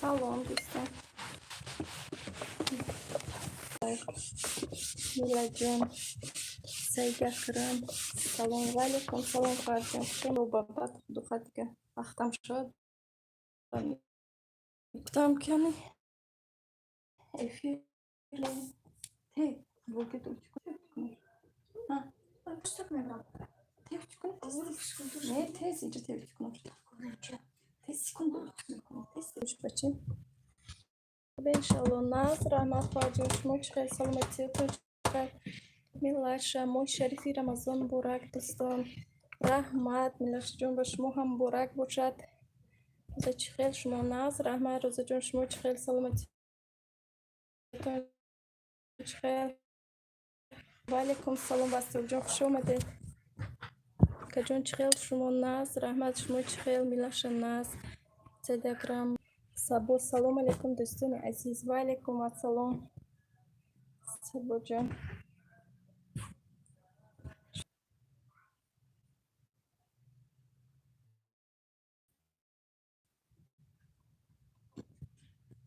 Салом, дӯстон. Милаҷон, Саид Акрам, салом. Ва алайкум салом, хоҳарҷон. Баъд духа дига вақтам шуд. Гуфтам ками эфир те блоки. Не, тез инҷа тез кунам. Тез, секунду. Тез бачи. Иншалло, наз, раҳмат, хоҳарҷон. Шумо чӣ хел, саломатиятон чӣ хел? Милаша, моҳи шарифи Рамазон муборак, дӯстон. Раҳмат, Милашаҷон, ба шумо ҳам муборак бошад. Роза, чӣ хел шумо, наз? Раҳмат, Розаҷон, шумо чӣ хел, саломатиятон чӣ хел? Ва алайкум салом, Вастурҷон, хуш омадед. Акаҷон, чӣ хел шумо, наз? Раҳмат, шумо чӣ хел, Милаша, наз? Саид Акрам, Сабо, салом алайкум, дӯстони азиз. Ва алайкум ассалом, Сабоҷон.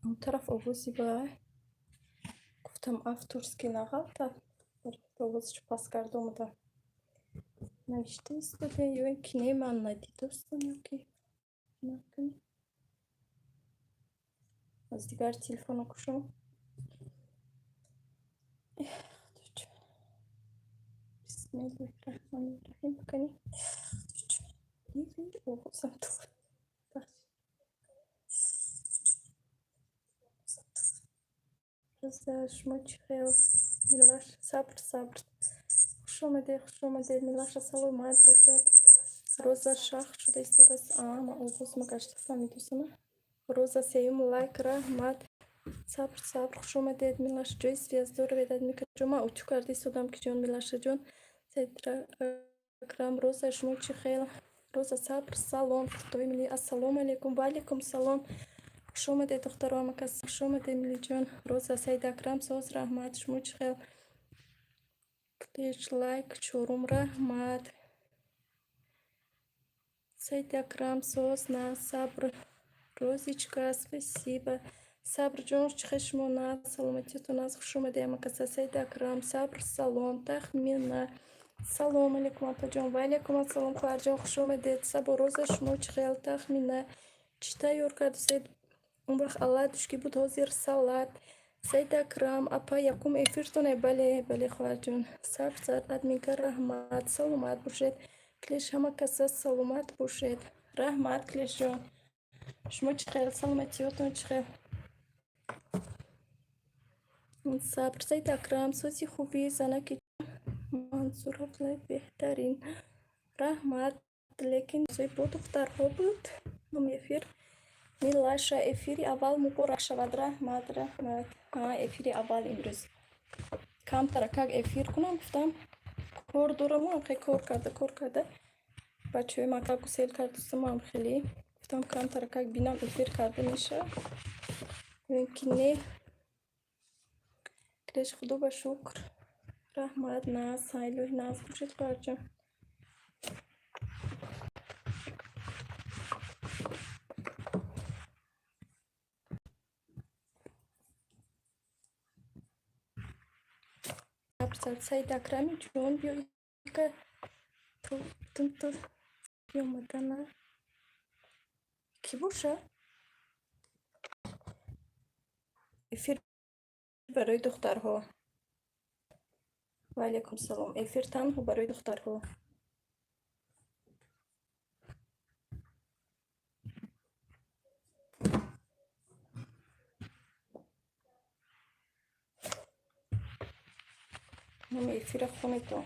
Он тараф овози ба гуфтам, авторский нағалтад, овозашо паст карда омадам. Навишта истода ё ин ки не, ман надидостам ё ки накунӣ. Аз дигар телефона кушом. Бисмиллоҳи раҳмони раҳим, кани овозам. Роза, шумо чӣ хел? Милаш, сабр, сабр. Хуш омадед, хуш омадед, Милаша, саломат бошед. Роза шах шуда истодааст. Ама овозма гашта фаҳмидусама. Роза, сеюм лайк, раҳмат. Сабр, сабр, хуш омадед, Милаша. Ҷои связь дора ведад микаҷон. Ман утюг карда истодам, ки ҷон, Милашаҷон. Саид Акрам, Роза, шумо чӣ хел? Роза, сабр, салом. Худои милли, ассалому алайкум, ва алайкум салом. Хуш омадед, духтаро, ҳамакас, хуш омадед, Миллиҷон. Роза, Саид Акрам, соз, раҳмат. Шумо чӣ хел? Клеш, лайк, чорум, раҳмат. Саид Акрам, соз, на, сабр. Розичка, спасибо. Сабрҷон, чӣ хел шумо, на, саломатиятон наз, хуш омадед, ҳамакаса. Саид Акрам, сабр, салом. Тахмина. Салом алейкум, апаҷон. Ва алейкум ассалом, хоҳарҷон, хуш омадед. Сабо, Роза, шумо чӣ хел? Тахмина. Чӣ тайёр кардусед? Он вақт оладушки буд, ҳозир салат. Саид Акрам, апа, якум эфиртоне? Бале, бале, хоҳарҷон. Сабр, сар, админка, раҳмат, саломат бошед. Клеш, ҳама каса саломат бошед. Раҳмат, Клешҷон. Шумо чӣ хел, саломатиётон чӣ хел? Сабр, Саид Акрам, сози хуби занаки Мансур Абдуллаев беҳтарин. Раҳмат, лекин бо духтарҳо буд номи эфир. Милаша, эфири аввал муборак шавад. Раҳмат, раҳмат. Эфири аввал имрӯз. Камтара как эфир кунам, гуфтам, кор дораму, хе кор карда, кор карда. Бачаҳои мактаб гусел кардусамам, хеле. Гуфтам, камтара как бинам, эфир карда меша. Ё ки не. Клеш, худо ба шукр. Раҳмат, наз, ҳайлоҳи наз бошед, хоҳарҷон. Саид Акрами ҷон, биё ика ту биёмадана. Кӣ боша? Эфир барои духтарҳо. Ва алайкум салом. Эфир танҳо барои духтарҳо. Номи эфира хонето.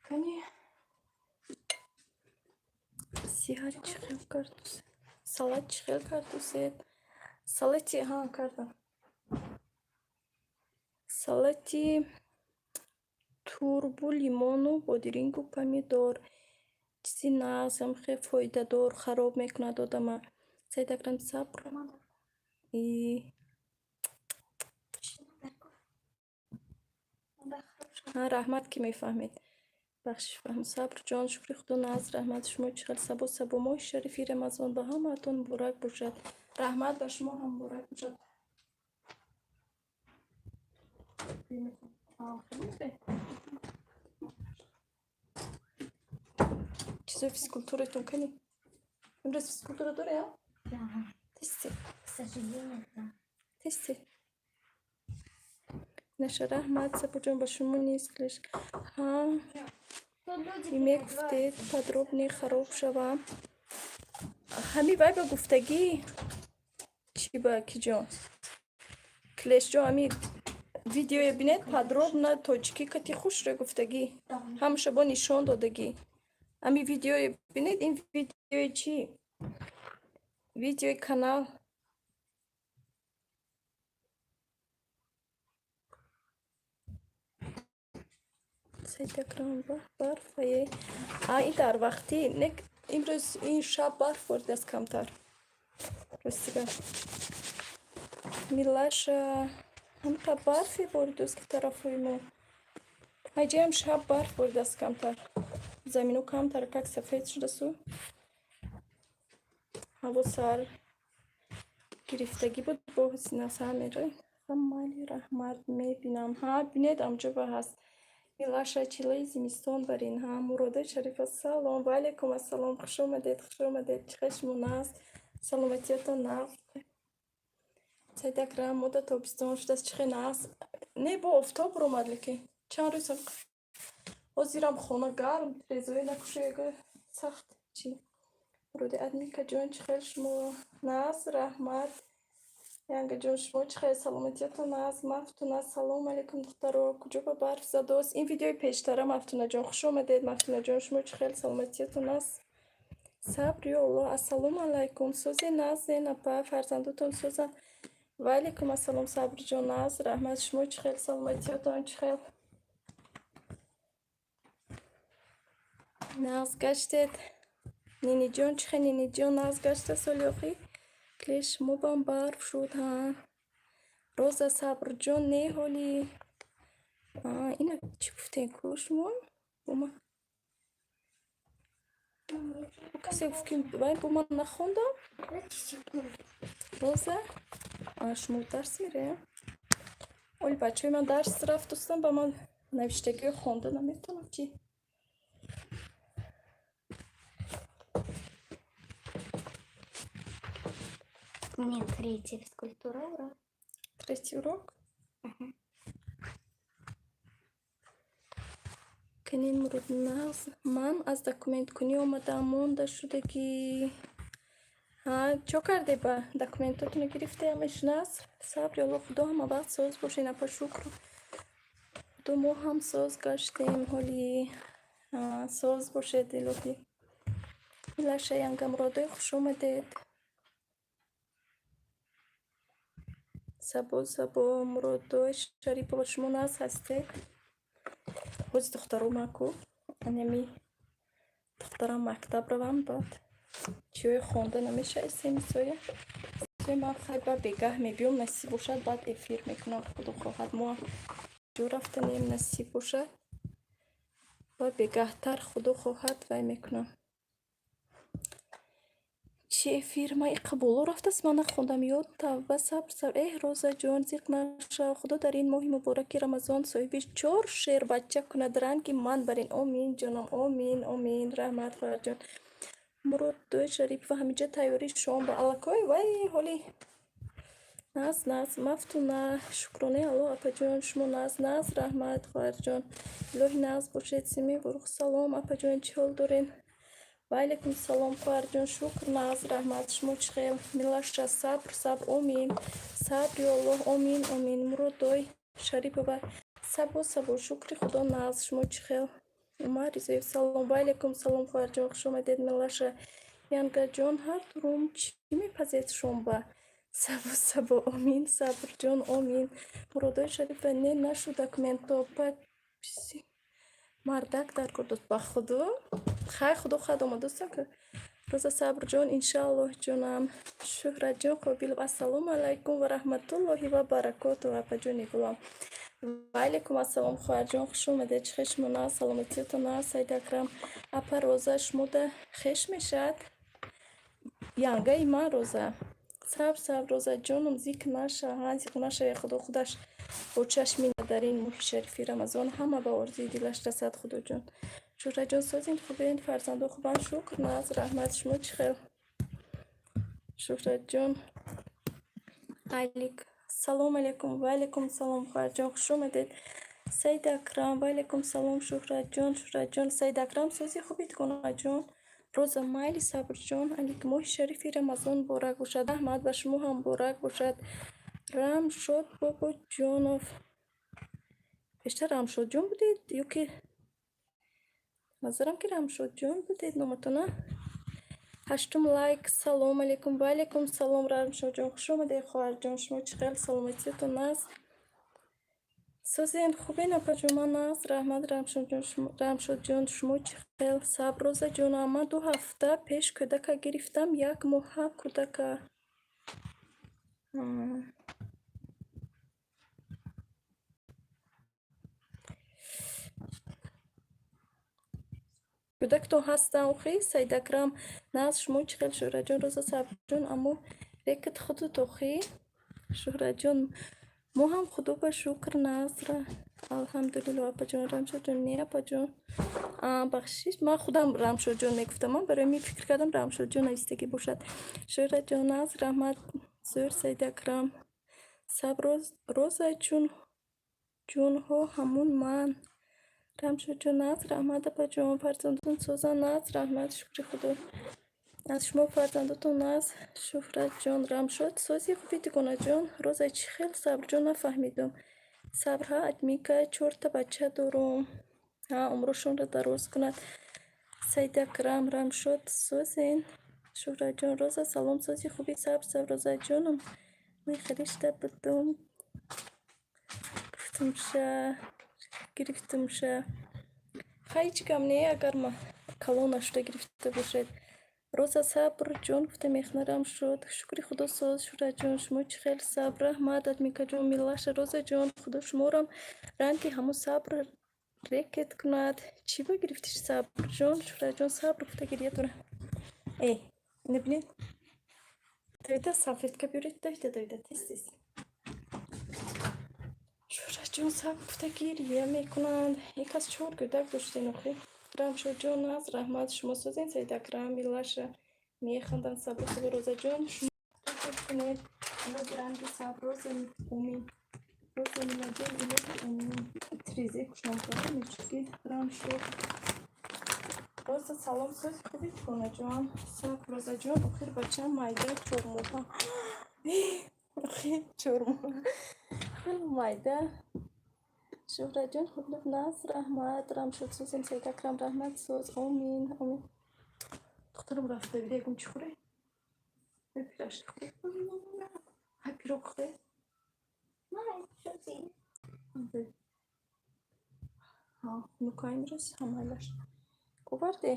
Кани сиҳат чӣ хел кардусед? Салат чӣ хел кардусед? Салати ҳа кардам. Салати турбу, лимону, бодирингу, помидор. Чизи нағзам, хеле фоидадор, хароб мекунад одама. Саид Акрам, сабр. И Раҳмат, ки мефаҳмед. Бахшиш фаҳму. Сабрҷон, шукри Худо, нағз, раҳмат. Шумо чӣ хел? Сабо, сабо. Моҳи шарифи Рамазон ба ҳамаатон муборак бошад. Раҳмат, ба шумо ҳам муборак бошад. Чизои физкультуратон кани? Имрӯз физкультура дорем? Да. Тести? К сожалению, да. Тести? Наша, раҳмат, Сабоҷон, ба шумо низ. Ҳа. Тут люди Мегуфтед, подробный хароб шава. Ҳами вай ба гуфтагӣ чӣ ба киҷон? Клешҷон, ҳами видеое бинед, подробно тоҷикӣ кати хушро гуфтагӣ. Ҳамаша бо нишон додагӣ. Ҳами видеое бинед, ин видеои чӣ? Видеои канал. Сайт Акрам, барф ае. А ин дар вақти не, имрӯз ин шаб барф боридааст камтар. Ростига. Милаша, ҳамқа барфе боридааст, ки тарафҳои мо. Ҳайҷаям шаб барф боридааст камтар. Замино камтар как сафед шудасу. Ҳаво сар гирифтагӣ буд, бо ҳусинаса меравем. Майли, раҳмат, мебинам. Ҳа, бинед, амҷоба ҳаст. Милаша, чилаи зимистон барин. Ҳа, Муродаи Шарифа, салом. Ва алайкум ассалом. Хуш омадед, хуш омадед. Чӣ хел шумо, нағз? Саломатиятон нағз? Саид Акрам, мода тобистон шудааст, чӣ хел нағз? Не, бо офтоб баромад, лекин чанд рӯз ҳозирам хона гарм, трезои накушояга сахт чӣ. Муроди Адмикаҷон, чӣ хел шумо, нағз? Раҳмат. Янгаҷон, шумо чӣ хел, саломатиятон нағз? Мафтуна, салому алайкум, духтаро. Куҷо ба барф задост? Ин видеои пештара, Мафтунаҷон. Хуш омадед, Мафтунаҷон. Шумо чӣ хел, саломатиятон нағз? Сабр, ё Аллоҳ. Ассалому алайкум. Созе, нағзе, напа, фарзандотон созанд. Ва алайкум ассалом, Сабрҷон, нағз, раҳмат. Шумо чӣ хел, саломатиятон чӣ хел? Нағз гаштед? Ниниҷон чӣ хел, Ниниҷон, нағз гашта соли охир? Клеш, мобам барф шуд, ҳа. Роза, Сабрҷон, не ҳоли. Ина чӣ гуфтем ку шумо? Бома касе гуфт, ки вай бо ман нахондам? Роза, шумо дарс мерем? Оли бачаҳои ман дарс рафтустам, ба ман навиштагиҳо хонда наметавонам чӣ? У меня третья физкультура урок. Третий урок? Канин Муруд, нағз. Ман аз документкунӣ омадаам, монда шудагӣ. Ҳа, чо карде ба документотонро гирифте, ҳамаш нағз? Сабр, ё Аллоҳ, Худо ҳама вақт соз бошед, апа, шукр. Худо, мо ҳам соз гаштем ҳоли. Соз бошед, илоҳӣ. Милаша, янга Муродой, хуш омадед. Сабо, сабо, Муродой Шарипова, шумо нағз ҳастед? Ҳози духтаро маку, анами духтарам мактаб равам, баъд чиҳои хонда намешавад семисоя. Ман хай ба бегаҳ мебиём, насиб бошад, баъд эфир мекунам, Худо хоҳад. Мо ҷо рафтанем, насиб бошад. Ба бегаҳтар, Худо хоҳад, вай мекунам. Чӣ эфир? Ман иқа боло рафтааст, ман нахондам. Ё тавба, сабр, сабр. Эҳ, Розаҷон, зиқ нашав. Худо дар ин моҳи мубораки Рамазон соҳиби чор шербача кунад, ранги ман барин. Омин, ҷонам, омин, омин. Раҳмат, хоҳарҷон. Муроддой Шарипова, ҳаминҷа тайёрии шом ба аллакой вай ҳоли нағз, нағз. Мафтуна, шукронаи Аллоҳ, апаҷон, шумо нағз, нағз, раҳмат, хоҳарҷон. Илоҳи нағз бошед. Сими Бурух, салом, апаҷон, чӣ ҳол доред? Ва алайкум салом, хоҳарҷон, шукр, нағз, раҳмат. Шумо чӣ хел? Милаша, сабр, сабр, омин. Сабр, ё Аллоҳ, омин, омин. Муроддой Шарипова, сабо, сабо, шукри Худо, нағз. Шумо чӣ хел? Умар Ризоев, салом. Ва алайкум салом, хоҳарҷон, хуш омадед. Милаша, Янгаҷон, ҳар дурум чӣ мепазед шомба? Сабо, сабо, омин, Сабрҷон, омин. Муродои Шарипова, не нашуд документо, пси мардак дар кор дод. Ба Худо, хай, Худо хоҳад омадостам ки. Роза, Сабрҷон, иншааллоҳ, ҷонам. Шӯҳратҷон Қобилов, ассалому алайкум ва раҳматуллоҳи ва баракотуҳ, апаҷони гулам. Ва алайкум ассалом, хоҳарҷон, хуш омадед. Чӣ хел шумо на? Саломатиятон на, Саид Акрам? Апа Роза, шумода хеш мешавад? Янгаи ман Роза. Сабр, сабр, Розаҷоном, зикр наша, ҳа, зиқ нашаве, Худо худаш бо чашми дар ин моҳи шарифи Рамазон ҳама ба орзуи дилаш расад, Худоҷон. Шӯҳратҷон, созин, хубен, фарзандо хубанд, шукр, нағз, раҳмат, шумо чӣ хел? Шӯҳратҷон, алик, салом алейкум, ва алейкум салом, хоҳарҷон, хуш омадед. Саид Акрам, ва алейкум салом, Шӯҳратҷон, Шӯҳратҷон, Саид Акрам, сози хубед, гонаҷон? Роза, майли, Сабрҷон, алик, моҳи шарифи Рамазон муборак бошад, раҳмат, ба шумо ҳам муборак бошад. Рамшод Бобоҷонов. Пештар Рамшодҷон будед ё ки назарам ки Рамшодҷон будед номатона? Ҳаштум лайк, салом алейкум, ва алейкум салом, Рамшодҷон, хуш омадед, хоҳарҷон, шумо чӣ хел, саломатиятон аст? Созен, хубен, апаҷон, ман нағз, раҳмат, Рамшодҷон, шумо чӣ хел? Сабр, Розаҷонам, ман 2 ҳафта пеш кӯдака гирифтам, як моҳа кӯдака. Кӯдактон ҳастанд охи, Саид Акрам, нағз, шумо чӣ хел, Шӯҳратҷон, Роза, Сабрҷон, аммо рекат худут охи? Шӯҳратҷон, мо ҳам Худо ба шукр нағз, алҳамдулилло, апаҷон, Рамшодҷон, не, апаҷон, бахшиш, ман худам Рамшодҷон мегуфтам, ман барои ми фикр кардам Рамшодҷон навистагӣ бошад. Шӯҳратҷон, нағз, раҳмат, зӯр, Саид Акрам, сабр, Роза чун ҷонҳо ҳамун ман. Рамшодҷон, нағз, раҳмат, апаҷон, фарзандотон созанд, нағз, раҳмат, шукри Худо. Аз шумо фарзандотон нағз, Шӯҳратҷон, Рамшод, сози хуби дугонаҷон, Роза чӣ хел, Сабрҷон, нафаҳмидум. Сабр, ҳа, админка, чорта бача дорум. Ҳа, умрошонро дароз кунад. Саид Акрам, Рамшод, созен. Шӯҳратҷон, Роза, салом, сози хуби, сабр, сабр, Розаҷоном. Ман хеле шида будум. Гуфтумша, гирифтумша. Ҳай, ҳеҷ гап не, агар калон нашуда гирифта бошед. Роза, Сабр ҷон, гуфта мехнарам шуд. Шукри Худо соз, Шӯҳратҷон, шумо чӣ хел, Сабр, раҳмат, админкаҷон, Милаша, Розаҷон, Худо шуморам ранги ҳамун Сабр рекет кунад. Чӣ ба гирифтиш, Сабрҷон, Шӯҳратҷон, Сабр гуфта гирья дорам. Эй, ина бинед. Давида, салфетка биёред, Давида, Давида, тез, тез. Шӯҳратҷон, Сабр гуфта гирья мекунанд. Як кас чор кӯдак доштен охи. Рамшодҷон, нағз, раҳмат, шумо созен, Саид Акрам, Милаша, механданд, Сабр, Сабр, Розаҷон, шумо рекет кунед. Илоҳи ранги Сабр, Роза, умин. Роза, Милаҷон, илоҳи умин. Тирезе кушом кардам, мечуки Рамшод. Роза, салом, сози хуби, дугонаҷон. Сабр, Розаҷон, охир бачаам майда 4 моҳа. Охир 4 моҳа. Хеле майда. Шӯҳратҷон, хуб, нағз, раҳмат, Рамшод, созем, Саид Акрам, раҳмат, соз, омин, омин. Духтарам рафт, Давида, ягон чӣ хӯре? Пирашки хӯре? Ҳай, пирог хӯре? Шуди. Ҳа, хунука имрӯз ҳамайлаш. Оварде?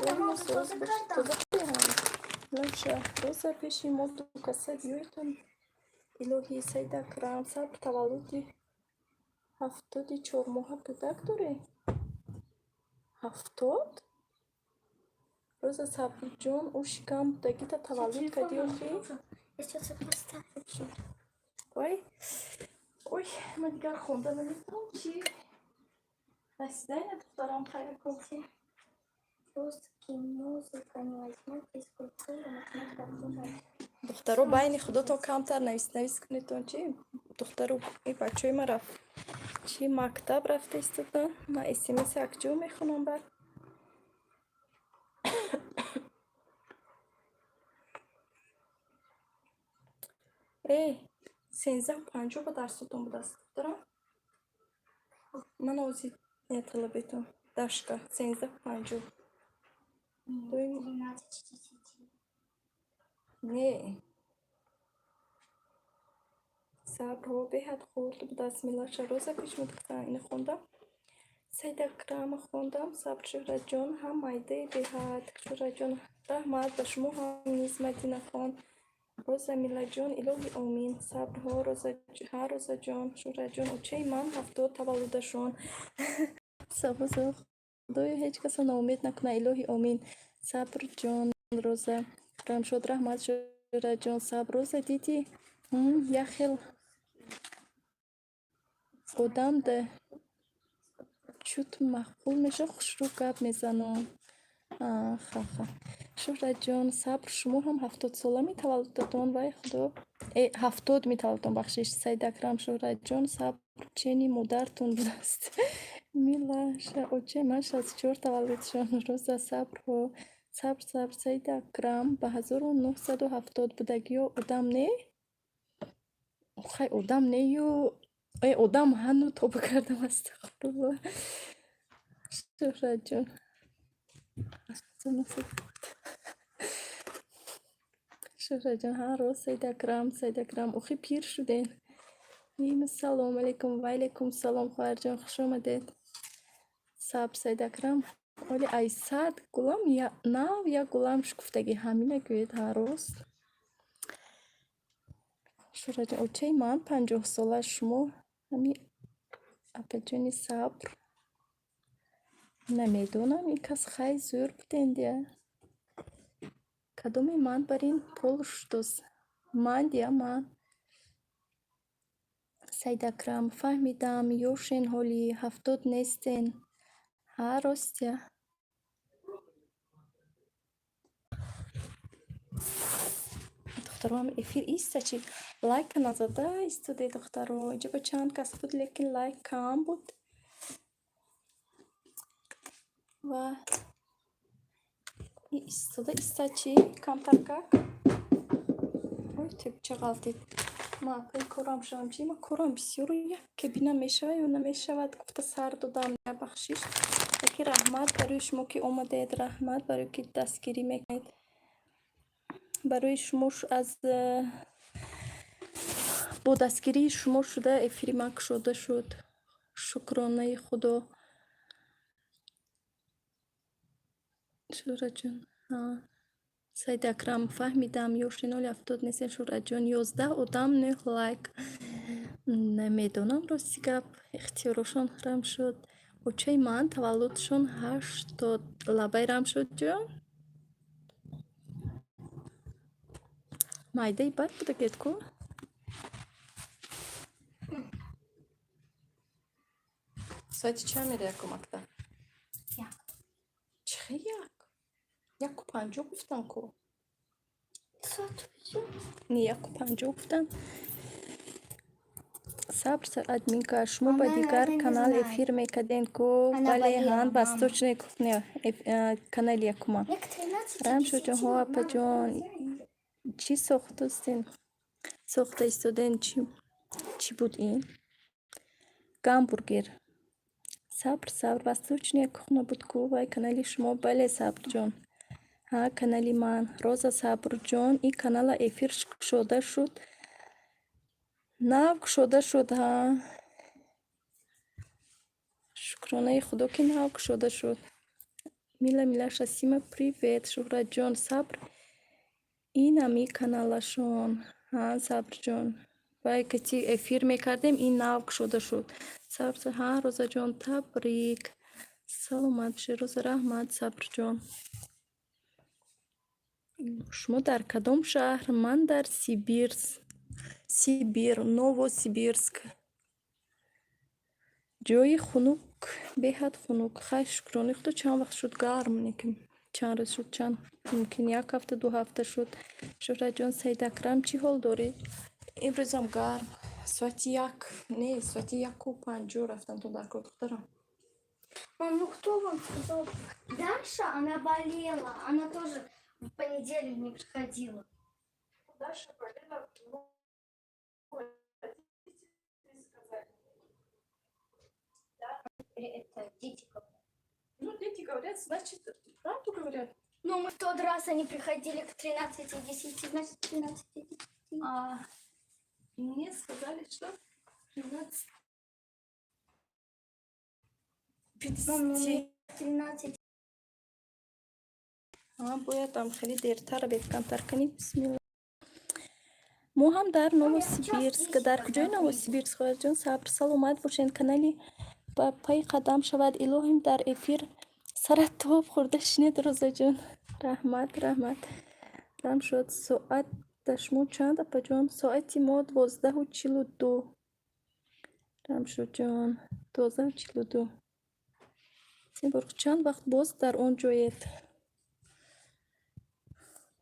Рамшод, соз бошед, тоза хӯре ҳам. Лаша, Роза, пеши мо ду каса биёедтон. Илоҳи, Саид Акрам, Сабр, таваллуди 74 моҳа кӯдак дорӣ? 70? Роза, Сабрҷон, ӯ шикам будагита таваллуд кардӣ охи? Я сейчас поставлю. Ой, ой, ман дигар хонда наметавонам, чӣ? Расидай на, духтарам, хайр кофӣ. Русский, музыка не возьмет, физкультура, математика, обслуживание. Духтаро, байни худотон камтар навис навис кунедтон, чӣ? Духтару и бачаҳои ман рафт. Чӣ мактаб рафта истодан? Ман смс акҷо мехонам баъд. Эй, 13:50 ба дарсотон будааст, духтарам? Ман ози талабетон. Дашка, 13:50. Доим 13:10. Не. Сабрҳо беҳад хурд будааст. Милаша, Роза пешмо духтарам, ина хондам. Саид Акрама хондам. Сабр, Шӯҳратҷон ҳам майдаи беҳад. Шӯҳратҷон, раҳмат, ба шумо ҳам низ, Мадинахон. Роза Миллаҷон, илоҳи омин. Сабрҳо, ҳа, Розаҷон, Шӯҳратҷон, очаи ман 70 таваллудашон. Сабо, Худоё, ҳеҷ касро ноумед накуна, илоҳи омин. Сабрҷон, Роза, Рамшод, раҳмат, Шӯҳратҷон, сабр, Роза, дидӣ, як хел одам да чут маъқул мешавад, хушрӯ гап мезанам. Ха-ха. Шӯҳратҷон, сабр, шумо ҳам 70-сола метаваллудатон, вай худо. Э, 70 метаваллудатон, бахшиш. Саидакрам, Шӯҳратҷон, сабр, чени модаратон будааст. Милаша, очаи ман 64 таваллудшон. Роза, сабрҳо. Сабр, сабр, Саидакрам ба 1970 будагиё одам не? Хай, одам не ю. Э, одам ҳану тоба кардам, астағфируллоҳ. Шӯҳратҷон. Шӯҳратҷон, ҳа, рост, Саидакрам, Саидакрам, охи пир шуден. Салому алайкум, ва алайкум салом, хоҳарҷон, хуш омадед. Сабр, Саидакрам, оли ай 100 гулам нав як гулам шукуфтагӣ, ҳамина гӯед, ҳа, рост. Шӯҳратҷон, очаи ман 50-сола, шумо ҳами апаҷони сабр. Намедонам, ин кас хай зӯр буден дия. Кадоме ман бар ин пол шудост? Ман дия, ман. Саидакрам, фаҳмидам, ёшен ҳоли, 70 нестен. Ҳа, ростя. Духтаро, эфир иста чи лайка назада истоде, духтаро. Инҷа ба чанд кас буд, лекин лайк кам буд. Ва истода иста чи камтаркак. Ой, тепча ғалтид. Ма апаи корам шавам чи? Ма корам бисёру як кабина мешавад ё намешавад, гуфта сар додам, бахшиш. Лекин раҳмат барои шумо, ки омадед, раҳмат барои ки дастгирӣ мекунед. Барои шумо аз бо дастгирии шумо шуда эфири ман кушода шуд. Шукронаи Худо. Шӯҳратҷон, ҳа. Саидакрам, фаҳмидам, ёши ноли 70 нестен, Шӯҳратҷон, 11 одам, нӯҳ лайк. Намедонам, рости гап, ихтиёрошон Рамшод. Очаи ман таваллудшон 80. Лабай, Рамшодҷон? Майдаи бад будагед ку? Соати чанд меравед ку мактаб? Як. Чӣ хел як? 1:50 гуфтам ку. Соат куҷо? Не, 1:50 гуфтам. Сабр, админка, шумо ба Она, дигар наверное, не канал знает. эфир мекардем ку? Она Бале, болела, ҳан, мама. восточная кухня, канали якума. Мне к 13 Рамшодҷон, ҳо, мама, апаҷон, чӣ сохтастен? Сохта истоден чӣ буд ин? Гамбургер. Сабр, сабр, восточная кухня буд ку, вай канали шумо? Бале, Сабрҷон. Ҳа, канали ман. Роза, Сабрҷон, ин канала эфир кушода шуд. Нав кушода шуд, ҳа. Шукронаи Худо, ки нав кушода шуд. Мила, Милаша, Сима, привет, Шӯҳратҷон, сабр. Инами каналашон. Ҳа, Сабрҷон. Вай кати эфир мекардем, ин нав кушода шуд. Сабр, ҳа, Розаҷон, табрик. Саломат бошед, Роза, раҳмат, Сабрҷон. Шумо дар кадом шаҳр? Ман дар Сибирс. Сибир, Новосибирск. Ҷои хунук, беҳад хунук. Хай, шукронаи Худо, чанд вақт шуд гарм, лекин чанд рӯз шуд, чанд мумкин як ҳафта, 2 ҳафта шуд. Шӯҳратҷон, Саидакрам, чӣ ҳол дорӣ? Имрӯзам гарм. Соати як, не, соати 1:50 рафтам то дар кор, духтарам. Мам, ну кто вам сказал? Даша, она болела. Она тоже в понедельник не приходила. Даша болела, родители сказали. Это дети говорят. Ну, дети говорят, значит, правду говорят. Ну, мы в тот раз они приходили к 13:10, значит, 13:10. А мне сказали, что 13 Мам, ну, 50. мне 13. А, бояд там хеле дертар бед, камтар кунӣ. Бисмилла. Мо ҳам дар Новосибирск. Дар куҷои Новосибирск, хоҳарҷон? Сабр, саломат бошед. Канали ба пай қадам шавад. Илоҳим, дар эфир сарат тоб хӯрда шинед, Розаҷон. Раҳмат, раҳмат. Рамшод, соат дар шумо чанд, апаҷон? Соати мо 12:42. Рамшодҷон, 12:42. Симурғ, чанд вақт боз дар он ҷоед?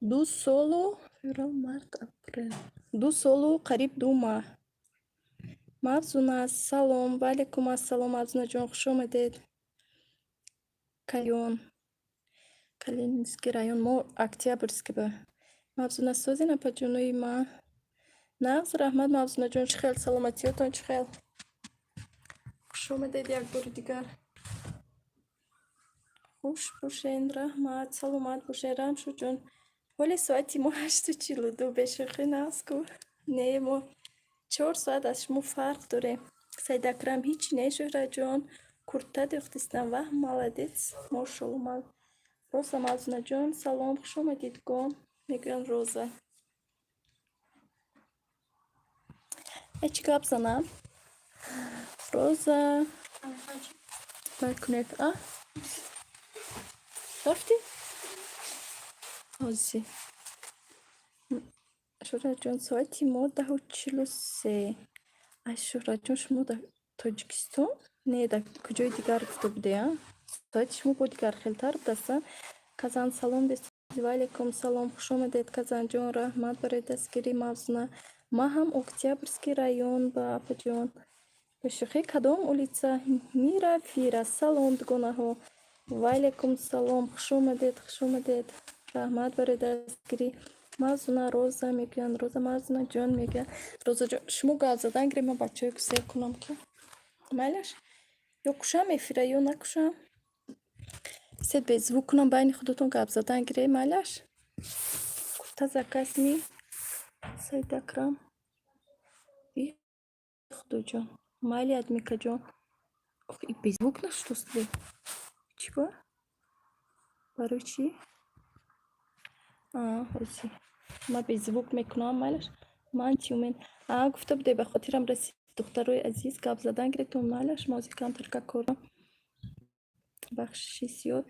2 солу, феврал, март, апрел, 2 солу қариб 2 моҳ. Мавзуна, салом. Ваалайкум ассалом, Мавзунаҷон, хуш омадед. Калён, Калининский район, мо Октябрьский ба. Мавзуна, созин, апаҷонои ма? Нағз, раҳмат, Мавзунаҷон, чӣ хел, саломатиётон чӣ хел? Хуш омадед як бори дигар. Хуш бошен, раҳмат, саломат бошен, Рамшоҷон. Ҳоли соати мо 8:42, бешӯхӣ, нағз ку? Не, мо 4 соат аз шумо фарқ дорем. Саидакрам, ҳичи не, Шӯҳратҷон, курта дӯхтистам. Ваҳ, молодец, мошалло. Роза, Мавзунаҷон, салом, хуш омадид, гон мегӯянд, Роза. Э, чӣ гап занам? Роза, бай кунед, а? Рафтӣ? Ҳозир. Шӯҳратҷон, соати мо 10:43. Ай, Шӯҳратҷон, шумо дар Тоҷикистон? Не, дар куҷои дигар гуфта будед, а? Соати шумо бо дигар хелтар будааст, а? Казан, салом. Ваалайкум салом, хуш омадед, Казанҷон, раҳмат барои дастгирӣ, Мавзуна. Ман ҳам Октябрьский район ба, апаҷон. Бешӯхӣ, кадом улица? Мира Фира, салом, дугонаҳо. Ваалайкум салом, хуш омадед, хуш омадед. Раҳмат барои дастгирӣ. Мавзуна, Роза мегӯянд, Роза, Мавзунаҷон мегӯянд. Розаҷон, шумо гап задан гиред, ман бачаҳои гусел кунам ки. Майлаш? Ё кушам эфира, ё накушам? Сед беззвук кунам, байни худатон гап задан гиред, майлаш? Курта заказ ми? Саидакрам. И худоҷон. Майли, Адмикаҷон. Ох, и беззвук нашудост бе. Чӣ ба? Барои чӣ? А, ҳозир. Ман беззвук мекунам, майлаш? Ман Тюмен. А, гуфта будед, ба хотирам расид, духтарои азиз, гап задан гиретон, майлаш? Ма ҳозир камтар корам. Бахшиши зиёд.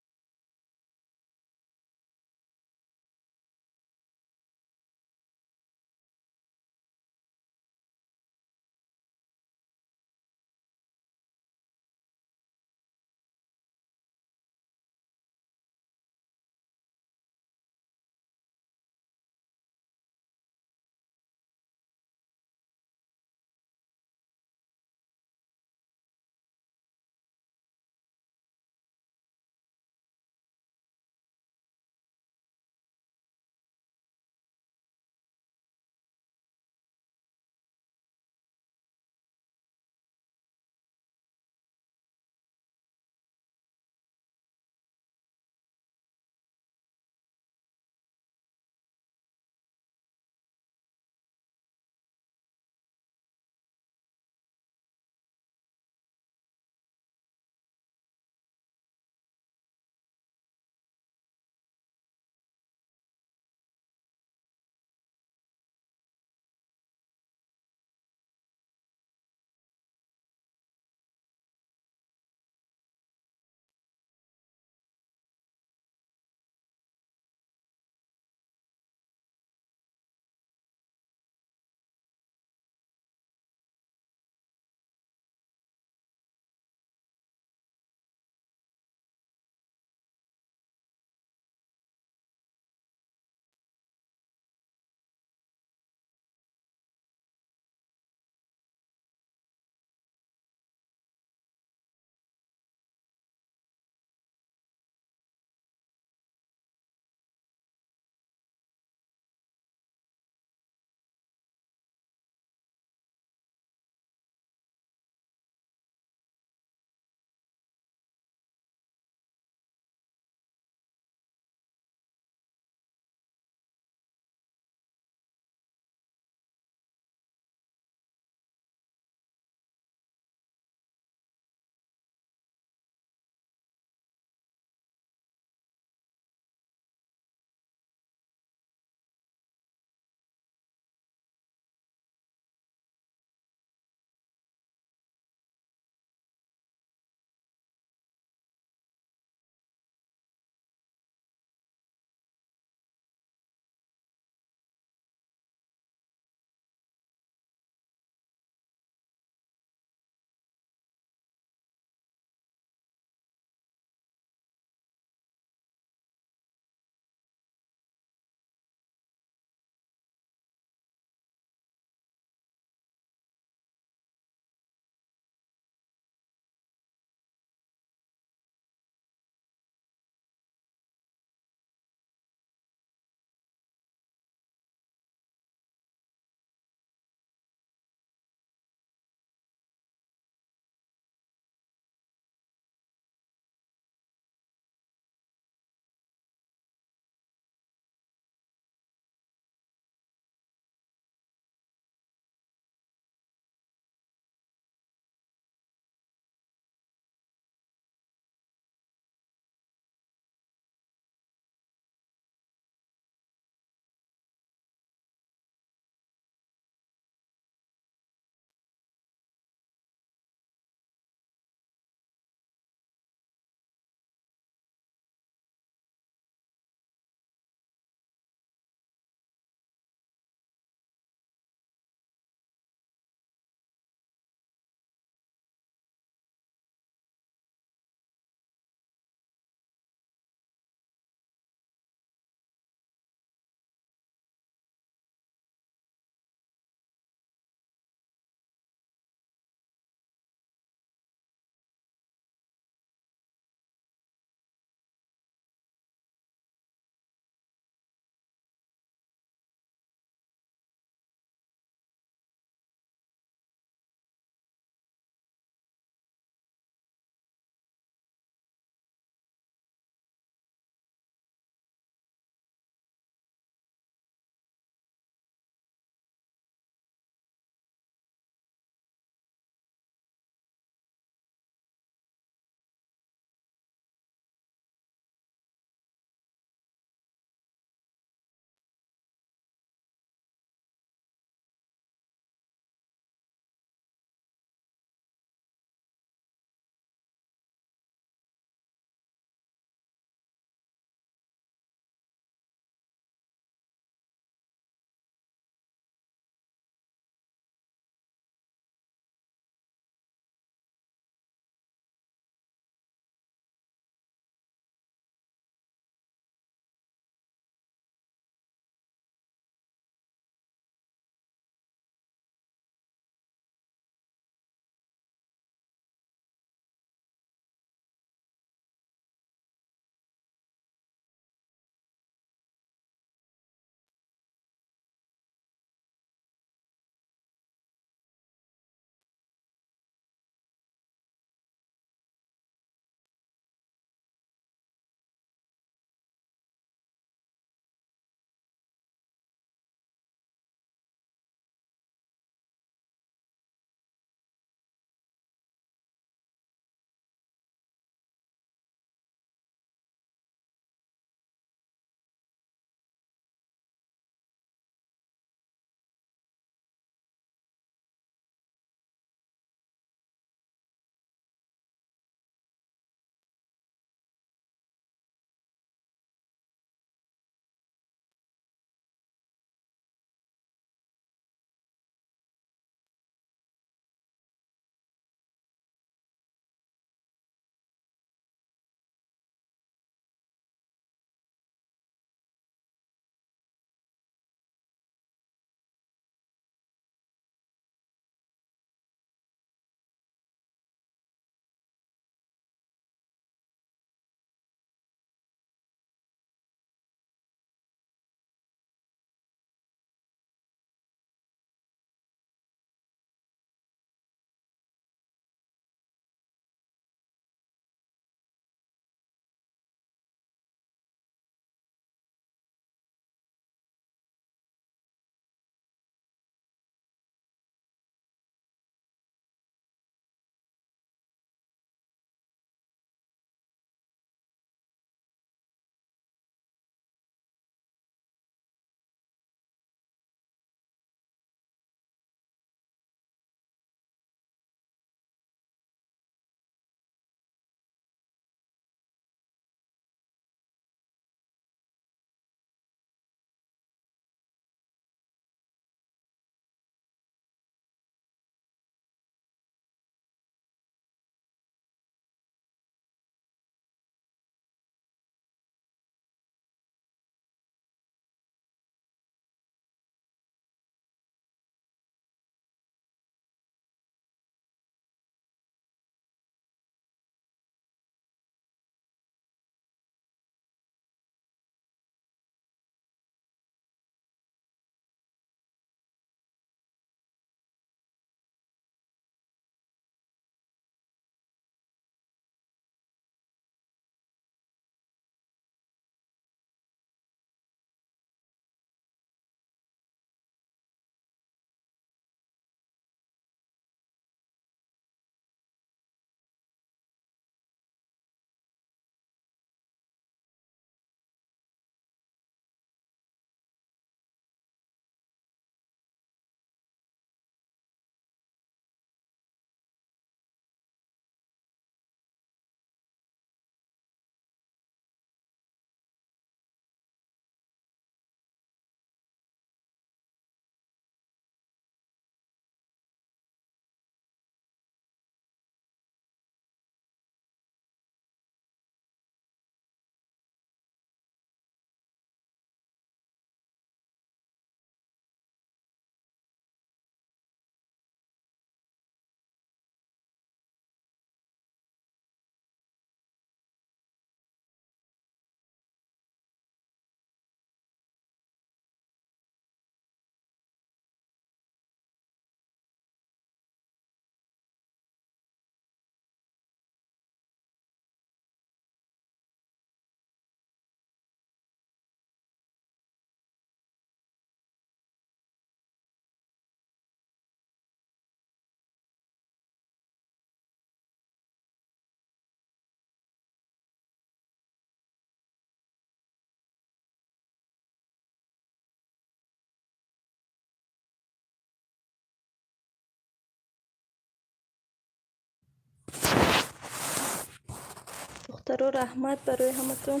Духтаро, раҳмат барои ҳаматон.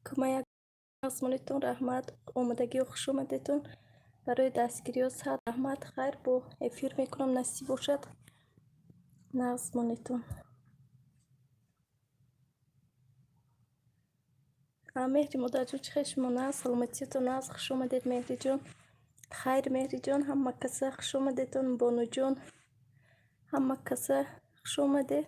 Кумаяк осмонитон раҳмат, омадагиё, хуш омадетон. Барои дастгириё сад раҳмат. Хайр, бо эфир мекунам, насиб бошад. Нағз монетон. Меҳри модарҷон, чӣ хел шумо? Нағз, саломатиятон нағз? Хуш омадед, Меҳриҷон. Хайр, Меҳриҷон, ҳама каса хуш омадетон. Бонуҷон, ҳама каса хуш омадед.